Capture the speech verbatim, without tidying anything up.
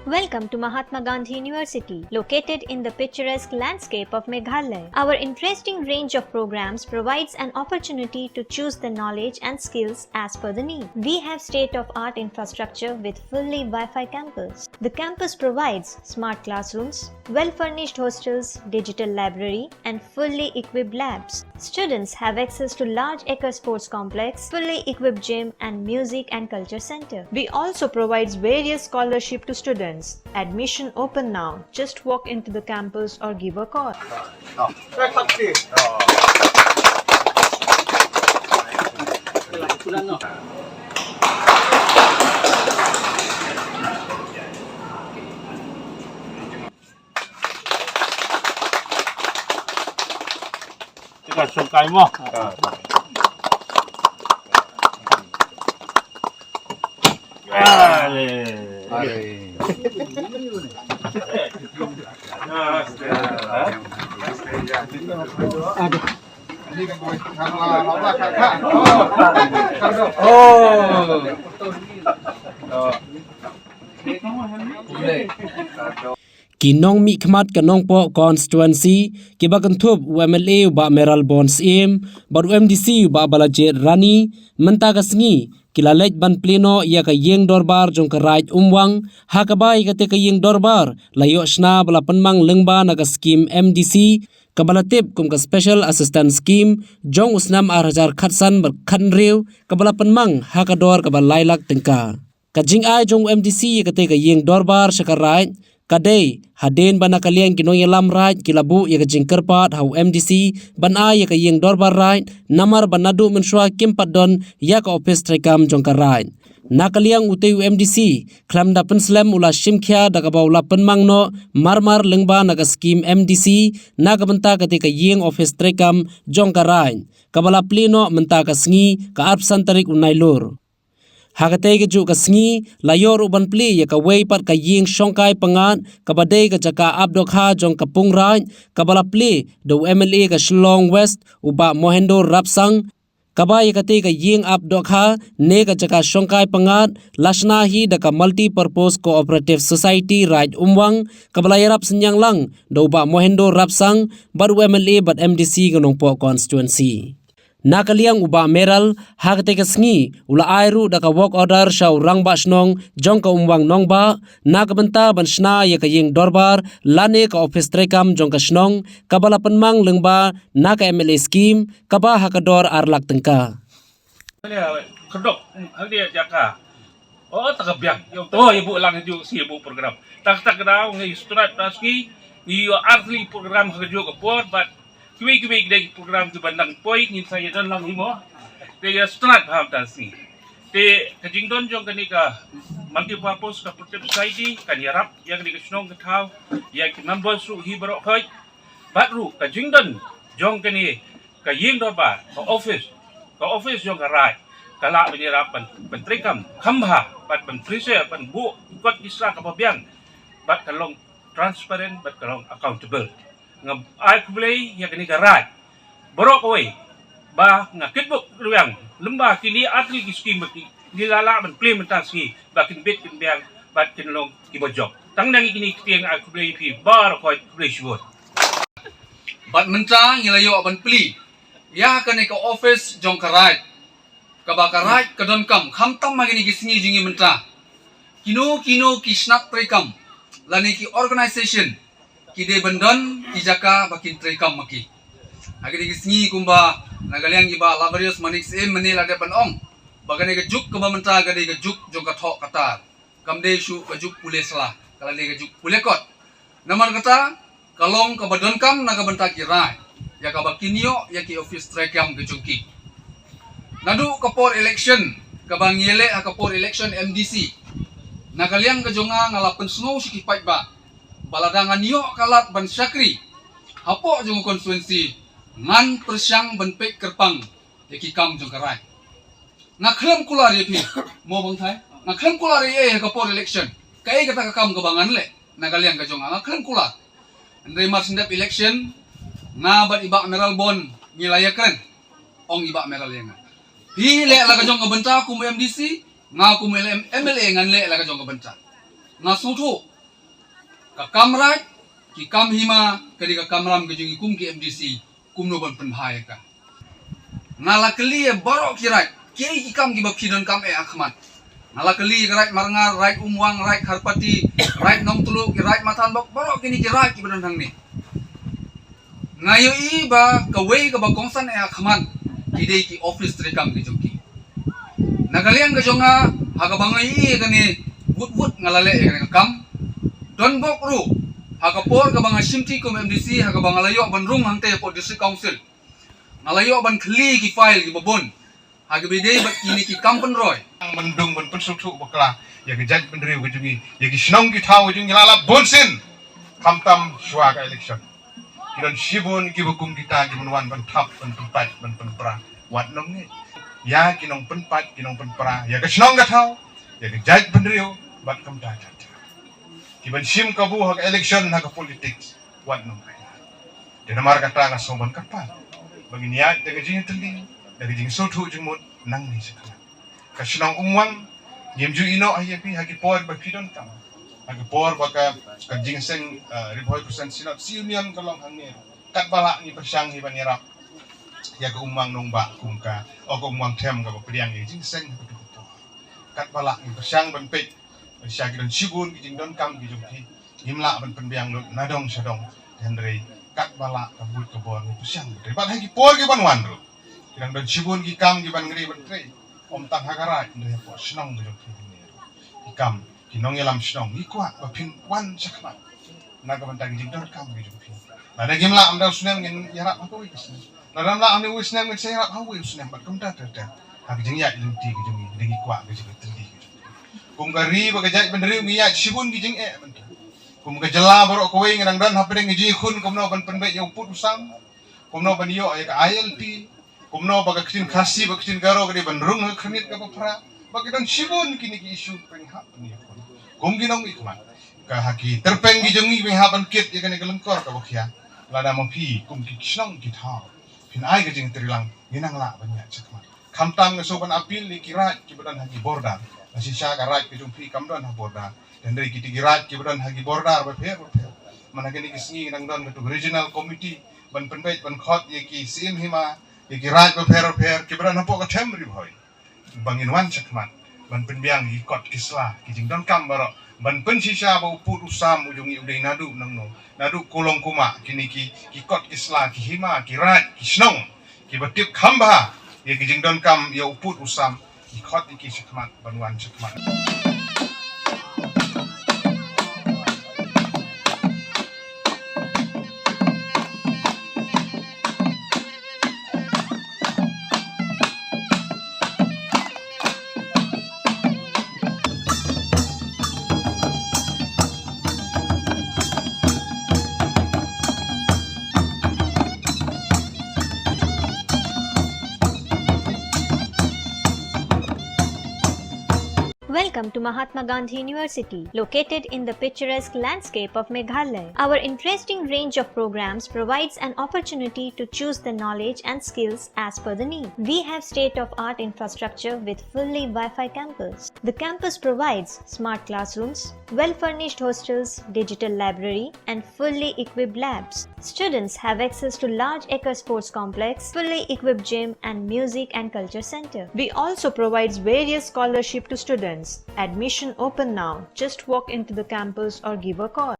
Welcome to Mahatma Gandhi University, located in the picturesque landscape of Meghalaya. Our interesting range of programs provides an opportunity to choose the knowledge and skills as per the need. We have state-of-art infrastructure with fully Wi-Fi campus. The campus provides smart classrooms, well-furnished hostels, digital library, and fully equipped labs. Students have access to large acre sports complex, fully equipped gym, and music and culture center. We also provides various scholarship to students. Admission open now. Just walk into the campus or give a call. Ka shongkai mo. Oh. Ki nongmihkhmat ka Nongpoh constituency kiba kynthup u M L A u Bah Mayralborn Syiem bad u M D C u Bah Balajied Rani mynta ka sngi ki la leit ban plie noh ïa ka ïing dorbar jong ka Raid Umwang, ha kaba ïa kata ka ïing dorbar la ïoh shna ba la pynmang lyngba na ka skim M D C kaba la tip kum ka Special Assistance Scheme jong u snem ar hajar khatsan bad khathynriew kaba la pynmang ha ka dor kaba lai lak tyngka. Ka jingai jong u M D C ïa kata ka ïing dorbar sha ka Raid ka dei hadien ba na ka liang ki nongïalam Raid ki la buh ïa ka jingkyrpad ha u M D C ban ai ïa ka ïing dorbar Raid namar ba naduh mynshuwa kim pat don ïa ka ophis treikam jong ka Raid. Na ka liang utei u M D C khlem da pynslem u la shim khia da kaba u la pynmang noh marmar lyngba na ka skim M D C na ka bynta kata ka ïing ophis treikam jong ka Raid kaba la plie noh mynta ka sngi ka arphew three tarik u Nailur. Ha katei ka juh ka sngi la ïoh ruh ban plie ïa kawei pat ka ïing shongkai pyngngad kaba dei ka jaka ap dohkha jong ka pung Raid kaba la plie da u M L A ka Shillong West u Bah Mohendro Rapsang, kaba ïa katei ka ïing ap dohkha ne ka jaka shongkai pyngngad la shna hi da ka Multi Purpose Cooperative Society Raid Umwang kaba la ïarap synñiang lang da u Bah Mohendro Rapsang bad u M L A bad M D C ka Nongpoh constituency. Na ka liang u Bah Mayral ha katei ka sngi u la ai ruh da ka work order sha u Rangbah Shnong jong ka Umwang Nongbah na ka bynta ban shna ïa ka ïing dorbar lane ka ophis treikam jong ka shnong kaba la pynmang lyngba na ka M L A scheme kaba ha ka dor ar lak tyngka. Kdok, hangdia jaka. Oh, ta ka biang. Ïa to ïa buh lang ïa ju si ïa buh program. Tak tak daw ngi strat ta ski. Ngi ïa artli program ha ka ju ka por, but kiwi kiwi dei program tu bandang poi ngin sa ïa don lang hi mo. Te ïa strat ha ta ski. Te ka jingdon jong kane ka multi purpose cooperative society kan ïarap ïa kane ka shnong ka thaw ïa ki members ruh hi baroh khoi. Bad ruh ka jingdon jong kane ka ïing dorbar, ka office, ka office jong ka raid, ka lah ban ïarap ban, ban treikam kham bha, bad ban pressure, ban buh kot ki sla kaba biang, bad ka long transparent, bad ka long accountable. Nga ai khublei ïa kane ka raid baroh kawei ba nga kitbok rwiang lyngba kine artli ki skim ba ki, ki la lah ban plie mynta sngi ba kin bit kin biang bad kin long kiba jop. Tang nang ïa kine ki tieng ai khublei ïa phi baroh kawei, khublei shibun. Bad mynta ngi la ïoh ban plie ïa kane ka office jong ka raid. Kaba ka raid ka donkam khamtam ha kine ki sngi jong ngi mynta. Kino kino ki shnat treikam lane ki organisation ki dei ban don ki jaka ba kin treikam ma ki. Ha kine ki sngi kumba na ka liang i Bah Laborious Manik Syiem mynne la dep ban ong ba kane ka juk kaba mynta ka dei ka juk jong ka thoh ka tar. Kam dei shuh ka juk pule sla, ka la dei ka juk pule kot. Namar kata ka long kaba donkam na ka bynta ki raid ïa kaba kin ïoh ïa ki office treikam ka jong ki. Naduh ka por election kaba ngi leh ha ka por election M D C, na ka liang ka jong nga nga la pynsngew sha ki paidbah ba lada ngan ïoh ka lad ban shakri hapoh jong ka constituency ngan pyrshang ban peit kyrpang ïa ki kam jong ka raid. Nga khlem kular ïa phi mo Bangthai, nga khlem kular ïa ei ha ka por election kaei kata ka kam kaba ngan leh na ka liang ka jong nga, nga khlem kular. Hynrei mar shen dep election nga bad i Bah Mayral Born ngi la ïakren. Ong i Bah Mayral ïa nga, phi leh la ka jong ka bynta kum u M D C, nga kum u M L A ngan leh la ka jong ka bynta. Nga sngewthuh Ka kam raid, ki kam hima, ka dei ka kamram ka jong ngi kum ki M D C, kumno ban pynbha ïa ka. Nga la kylli ïa baroh ki raid, kiei ki kam kiba phi donkam eh ha khmat. Nga la kylli ïa ka raid Marngar, raid Umwang, raid Kharpati, raid Nongtluh, ki raid Mathanbok, baroh kine ki raid kiba don hangne. Nga ïohi ba kawei kaba kongsan eh ha khmat, ki dei ki office treikam ki jong ki. Na ka liang ka jong nga, ha kaba nga ïohi ïa kane, wut wut nga la leh ïa kane ka kam. Donbok ruh, ha ka por kaba nga shimti kum M D C, ha kaba nga la ïoh ban rung hangtei hapoh District Council, nga la ïoh ban khylli ki file kiba bun ha kaba ïadei bad kine ki kam pynroi. Ban dung ban pynsngewthuh bakla ïa ka jaitbynriew ka jong ngi, ïa ki shnong ki thaw ka jong ngi, la lap bun sien. Khamtam shuwa ka election, ki don shibun kiba kum kita kiba wan ban thap, ban pynpait, ban pynpra. Wat nongïeit ïa ki nongpynpait, ki nongpynpra ïa ka shnong ka thaw, ïa ka jaitbynriew, bad kumta kumta. Kiban shim kabu ha ka election, ha ka politics, wat nongïeit. Te namar kata nga sngew ban kyrpad ba ngin ïaid da ka jingtylli, da ka jingsngewthuh jingmut nangne shakhmat. Ka shnong Umwang, ngim ju ïehnoh ha ïa phi ha ki por ba phi donkam. Ha ki por ba ka, ka jingïaseng, eh, Ri Bhoi Christian Synod Union ka long hangne. Katba lah ngi pyrshang hi ban ïarap ïa ka Umwang Nongbah kum ka, oh, ka Umwang Them kaba pdiang ïa ka jingïaseng ha kato ka por. Katba lah ngi pyrshang ban peit sha ki don shibun ki jingdonkam ki jong phi, ngim lah ban pynbiang lut na dong sha dong. Hynrei katba lah ka buit ka bor ngi pyrshang ban trei. Bad ha ki por kiban wan ruh, ki dang don shibun ki kam kiban ngi dei ban trei. Ym tang ha ka raid, hynrei hapoh shnong ki jong phi, ki kam ki nongïalam shnong, ngi kwah ba phin wan shakhmat na ka bynta ki jingdonkam ki jong phi. Lada ngim lah ha u snem, ngin ïarap ha kawei ka snem. Lada ngim lah ha une u snem, ngin sa ïarap ha uwei u snem, bad kumta ter ter. Ha ka jingïaid lynti ka jong ngi, ngi kwah ka jingïaid lynti ka jong ngi. Kum ka ri bad ka jaitbynriew ngi ïaid shibun ki jingeh mynta. Kum ka jylla baroh kawei ngi dang don hapdeng ka jingïakhun kumno ban pynbeit ïa u pud u sam, kumno ban ïoh ïa ka I L P, kumno ba ka ktien Khasi bad ka ktien Garo ka dei ban rung ha ka khyrnit kaba phra, ba ki don shibun kine ki issue ba ngi hap ban ïakhun. Kum ki nongmihkhmat, ka ha ki tyrpeng ki jong ngi ba ngi hap ban kit ïa kane ka lyngkor kaba khia. Lada ma phi kum ki shnong ki thaw phin ai ka jingtreilang, ngi nang lah ban ïaid shakhmat. Khamtam nga sngew ban appeal ïa ki raid kiba don ha ki border. Lada shisha ka raid ka jong phi kam don ha border, hynrei kita ki raid kiba don ha ki border bapher bapher. Man ha kine ki sngi ngi dang don kato ka regional committee ban pynbeit ban khot ïa ki Syiem Hima, ïa ki raid bapher bapher kiba don hapoh ka Them Ri Bhoi, ba ngin wan shakhmat ban pynbiang ïa ki kot ki sla, ki jingdonkam baroh, ban pynshisha ba u pud u sam u jong ngi u dei naduh nangno, naduh Kulong Kumah, kine ki, ki kot ki sla, ki hima, ki raid, ki shnong kiba tip kham bha ïa ki jingdonkam ïa u pud u sam, ngi khot ïa ki shakhmat ban wan shakhmat. Welcome to Mahatma Gandhi University, located in the picturesque landscape of Meghalaya. Our interesting range of programs provides an opportunity to choose the knowledge and skills as per the need. We have state-of-art infrastructure with fully Wi-Fi campus. The campus provides smart classrooms, well-furnished hostels, digital library, and fully equipped labs. Students have access to large acre sports complex, fully equipped gym, and music and culture center. We also provides various scholarship to students. Admission open now. Just walk into the campus or give a call.